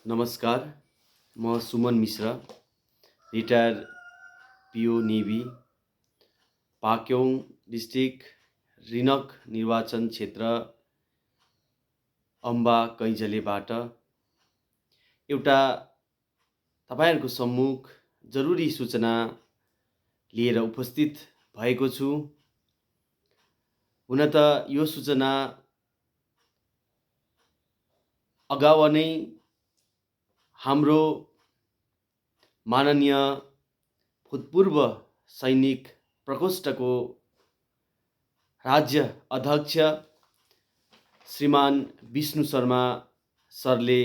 नमस्कार, म सुमन मिश्र, रिटायर पिओ नेभी, पाक्योङ डिस्ट्रिक्ट रिनक निर्वाचन क्षेत्र अम्बा कैँजलेबाट एउटा तपाईँहरूको सम्मुख जरुरी सूचना लिएर उपस्थित भएको छु। हुन त यो सूचना अगाउ नै हाम्रो माननीय भूतपूर्व सैनिक प्रकोष्ठको राज्य अध्यक्ष श्रीमान विष्णु शर्मा सरले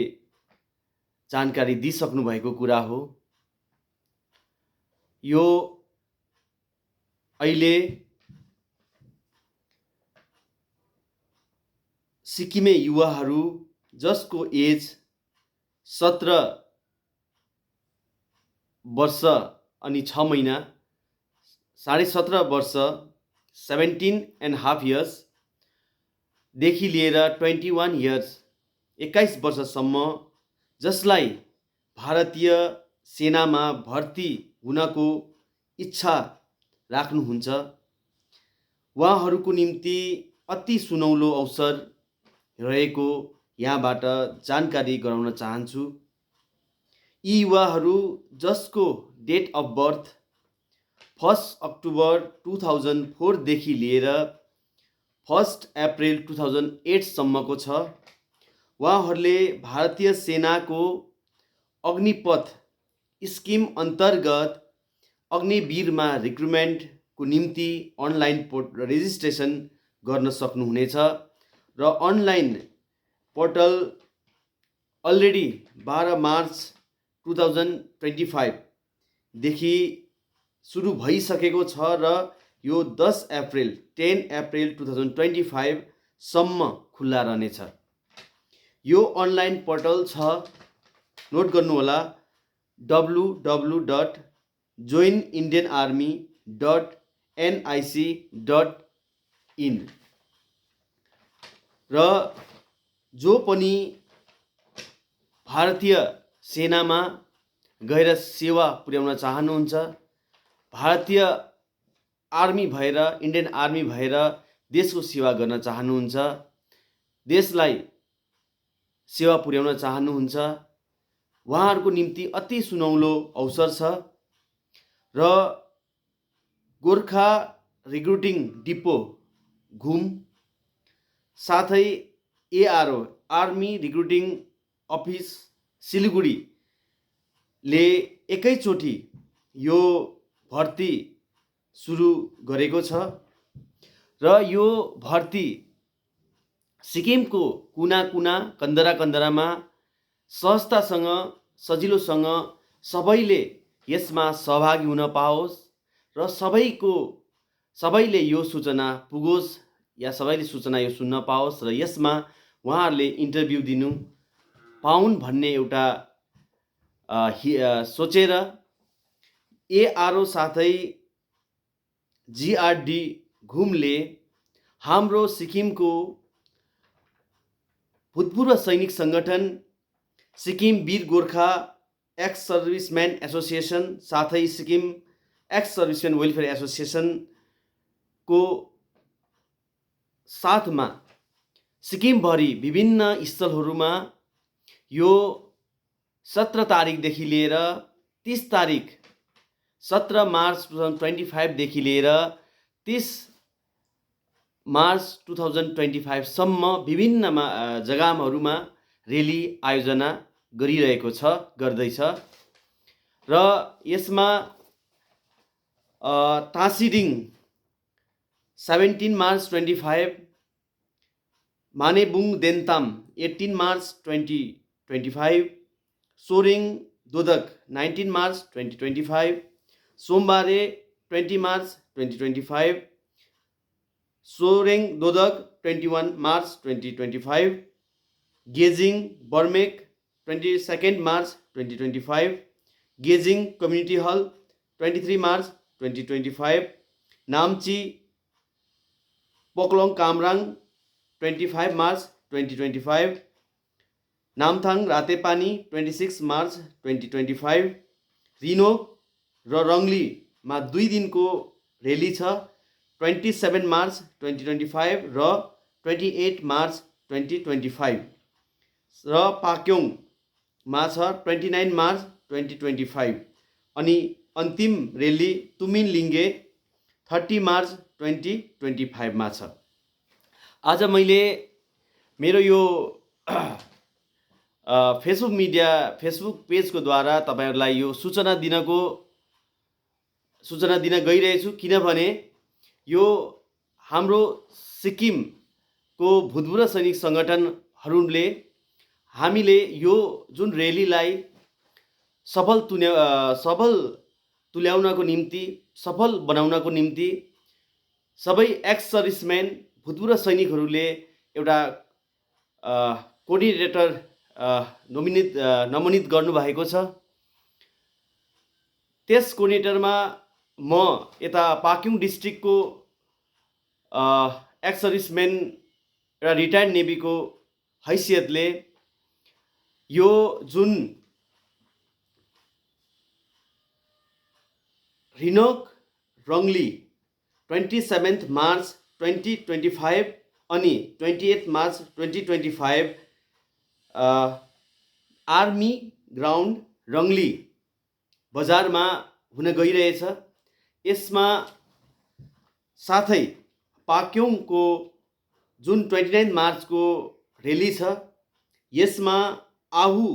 जानकारी दिइसक्नु भएको कुरा हो। यो अहिले सिक्किमे युवाहरू जसको एज 17 वर्ष अनि 6 महिना, 17.5 वर्ष 17.5 इयर्स देखि लिएर 21 इयर्स 21 वर्षसम्म जसलाई भारतीय सेनामा भर्ती हुनको इच्छा राख्नुहुन्छ, उहाँहरूको निम्ति अति सुनौलो अवसर रहेको यहाँबाट जानकारी गराउन चाहन्छु। यी युवाहरू जसको डेट अफ बर्थ 1 अक्टोबर 2004 देखि लिएर 1 अप्रिल 2008 सम्मको छ, उहाँहरूले भारतीय सेनाको अग्निपथ स्किम अन्तर्गत अग्निवीरमा रिक्रुटमेन्टको निम्ति अनलाइन रेजिस्ट्रेसन गर्न सक्नुहुनेछ र अनलाइन पोर्टल अलरेडी 12 मार्च 2025 देखि सुरु भइसकेको छ र यो 10 अप्रिल 2025 सम्म खुल्ला रहनेछ। यो अनलाइन पोर्टल छ, नोट गर्नुहोला, www.joinindianarmy.nic.in। र जो पनि भारतीय सेनामा गएर सेवा पुर्याउन चाहनुहुन्छ, भारतीय आर्मी भएर, इन्डियन आर्मी भएर देशको सेवा गर्न चाहनुहुन्छ, देशलाई सेवा पुर्याउन चाहनुहुन्छ, उहाँहरूको निम्ति अति सुनौलो अवसर छ र गोर्खा रिक्रुटिङ डिपो घुम साथै एआरओ आर्मी रिक्रुटिङ अफिस सिलिगुडीले एकैचोटि यो भर्ती सुरु गरेको छ र यो भर्ती सिक्किमको कुना कुना कन्दरामा सहजतासँग सजिलोसँग सबैले यसमा सहभागी हुन पाओस् र सबैले यो सूचना पुगोस् या सबैले सूचना यो सुन्न पाओस् र यसमा उहाँहरूले इन्टरभ्यू दिनु पाउन् भन्ने एउटा सोचेर एआरओ साथै जिआरडी घुमले हाम्रो सिक्किमको भूतपूर्व सैनिक सङ्गठन सिक्किम वीर गोर्खा एक्स सर्भिसम्यान एसोसिएसन साथै सिक्किम एक्स सर्भिसम्यान वेलफेयर एसोसिएसनको साथमा सिक्किमभरि विभिन्न स्थलहरूमा यो 17 तारिकदेखि लिएर 30 तारिक 17 मार्च 2025 देखि लिएर 30 मार्च 2025 सम्म विभिन्न जग्गाहरूमा रेली आयोजना गर्दैछ र यसमा Tashiding 17 March 25, Maneybung Dentam 18 March 2025, Soreng Dodak 19 March 2025, Sombare 20 March 2025, Soreng Dodak 21 March 2025, गेजिङ बर्मेक 22 मार्च 2025, गेजिङ कम्युनिटी हल 23 मार्च 2025, नाम्ची पोक्लोङ कामराङ 25 मार्च 2025, नामथाङ रातेपानी 26 मार्च 2025, रिनोक र रङ्गलीमा 2 दिनको रेली छ 27 मार्च 2025 र 28 मार्च 2025 र पाक्योङमा छ 29 मार्च 2025 अनि अन्तिम रेली तुमिनलिङ्गे 30 मार्च 2025 मा छ। आज मैले मेरो यो फेसबुक पेजको द्वारा तपाईहरुलाई यो सूचना दिन गइरहेछु, किनभने यो हाम्रो सिक्किमको भूतपूर्व सैनिक संगठनहरूले हामीले यो जुन रेलीलाई सफल तुल्याउनको निम्ति, सफल बनाउनको निम्ति सबै एक्स सर्भिसम्यान भूतपूर्व सैनिकहरूले एउटा कोअर्डिनेटर नमोनित गर्नुभएको छ। त्यस कोअर्डिनेटरमा म यता पाक्योङ डिस्ट्रिक्टको एक्स सर्भिसम्यान र रिटायर्ड नेभीको हैसियतले यो जुन रिनोक रङ्गली 27 मार्च 2025 अनि 28 मार्च 2025 आर्मी ग्राउन्ड रङ्गली बजारमा हुन गइरहेछ। यसमा साथै पाक्योङको जुन 29 मार्चको रेली छ, यसमा आहु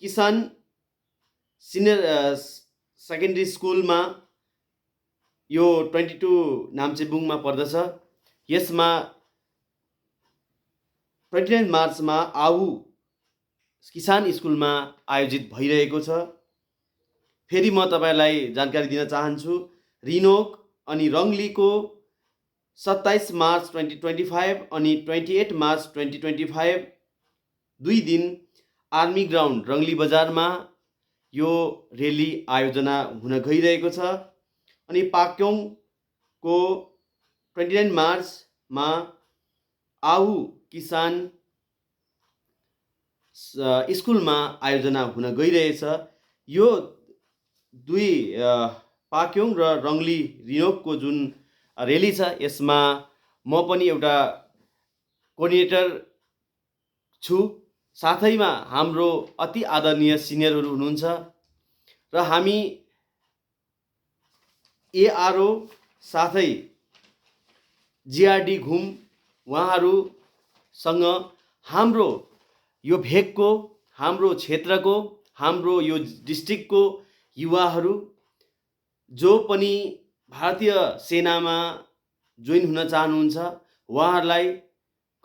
किसान सिनियर सेकेन्डरी स्कुलमा यो 22 नाम्चेबुङमा पर्दछ। यसमा 29 मार्चमा आहु किसान स्कुलमा आयोजित भइरहेको छ। फेरि म तपाईलाई जानकारी दिन चाहन्छु, रिनोक अनि रङ्गलीको 27 मार्च 2025 अनि 28 मार्च 2025 2 दिन आर्मी ग्राउन्ड रङ्गली बजारमा यो रेली आयोजना हुन गइरहेको छ। अनि पाक्योङको 29 मार्चमा आहु किसान स्कुलमा आयोजना हुन गइरहेछ। यो दुई पाक्योङ र रङ्गली रिनोकको जुन रेली छ, यसमा म पनि एउटा कोअर्डिनेटर छु। साथैमा हाम्रो अति आदरणीय सिनियरहरू हुनुहुन्छ र हामी एआरओ साथै जिआरडी घुम उहाँहरूसँग हाम्रो यो भेगको, हाम्रो क्षेत्रको, हाम्रो यो डिस्ट्रिक्टको युवाहरू जो पनि भारतीय सेनामा जोइन हुन चाहनुहुन्छ, उहाँहरूलाई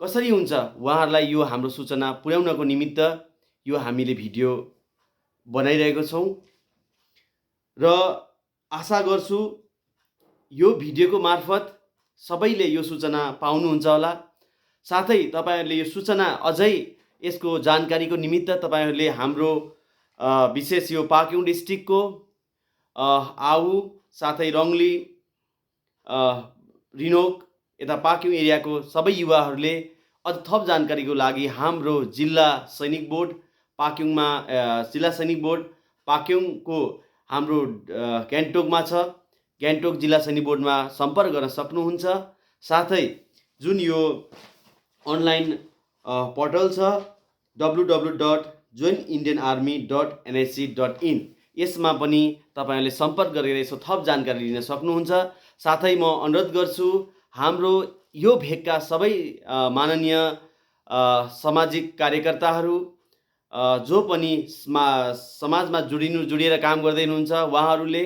कसरी हुन्छ, उहाँहरूलाई यो हाम्रो सूचना पुर्याउनको निमित्त यो हामीले भिडियो बनाइरहेको छौँ र आशा गर्छु यो भिडियोको मार्फत सबैले यो सूचना पाउनुहुन्छ होला। साथै तपाईहरुले यो सूचना अझै यसको जानकारीको निमित्त तपाईहरुले हाम्रो विशेष यो पाक्योङ डिस्ट्रिक्टको आहु साथै रङ्गली रिनोक यता पाक्योङ एरियाको सबै युवाहरूले अझ थप जानकारीको लागि हाम्रो जिल्ला सैनिक बोर्ड पाक्योङमा जिल्ला सैनिक बोर्ड पाक्योङको हाम्रो गान्तोकमा छ, गान्तोक जिल्ला सैनिक बोर्डमा सम्पर्क गर्न सक्नुहुन्छ। साथै जुन यो अनलाइन पोर्टल छ www.joinindianarmy.nic.in, यसमा पनि तपाईहरुले सम्पर्क गरेर यसो थप जानकारी लिन सक्नुहुन्छ। साथै म अनुरोध गर्छु हाम्रो यो भेगका सबै माननीय सामाजिक कार्यकर्ताहरू जो पनि समाजमा जोडिएर काम गर्दै हुनुहुन्छ, उहाँहरूले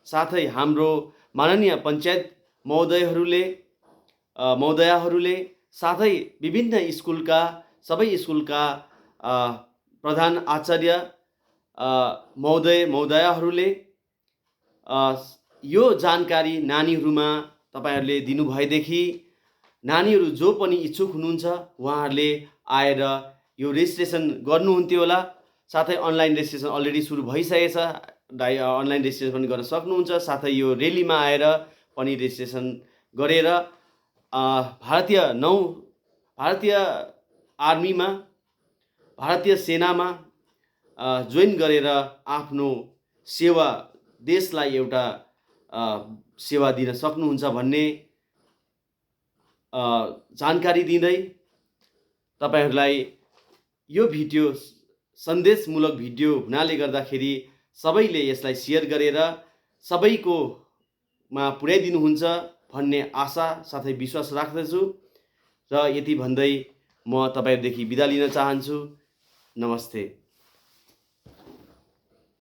साथै हाम्रो माननीय पञ्चायत महोदयाहरूले साथै विभिन्न स्कुलका सबै स्कुलका प्रधान आचार्य महोदयाहरूले यो जानकारी नानीहरूमा तपाईहरुले दिनुभएदेखि नानीहरू जो पनि इच्छुक हुनुहुन्छ उहाँहरूले आएर यो रेजिस्ट्रेसन गर्नुहुन्थ्यो होला। साथै अनलाइन रेजिस्ट्रेसन अलरेडी सुरु भइसकेछ, अनलाइन रेजिस्ट्रेसन पनि गर्न सक्नुहुन्छ। साथै यो रेलीमा आएर पनि रेजिस्ट्रेसन गरेर भारतीय आर्मीमा भारतीय सेनामा जोइन गरेर आफ्नो सेवा, देशलाई एउटा सेवा दिन सक्नुहुन्छ भन्ने जानकारी दिँदै तपाईहरूलाई यो भिडियो सन्देशमूलक भिडियो हुनाले गर्दाखेरि सबैले यसलाई सेयर गरेर सबैकोमा पुर्याइदिनुहुन्छ भन्ने आशा साथै विश्वास राख्दछु र यति भन्दै म तपाईहरुदेखि बिदा लिन चाहन्छु। नमस्ते।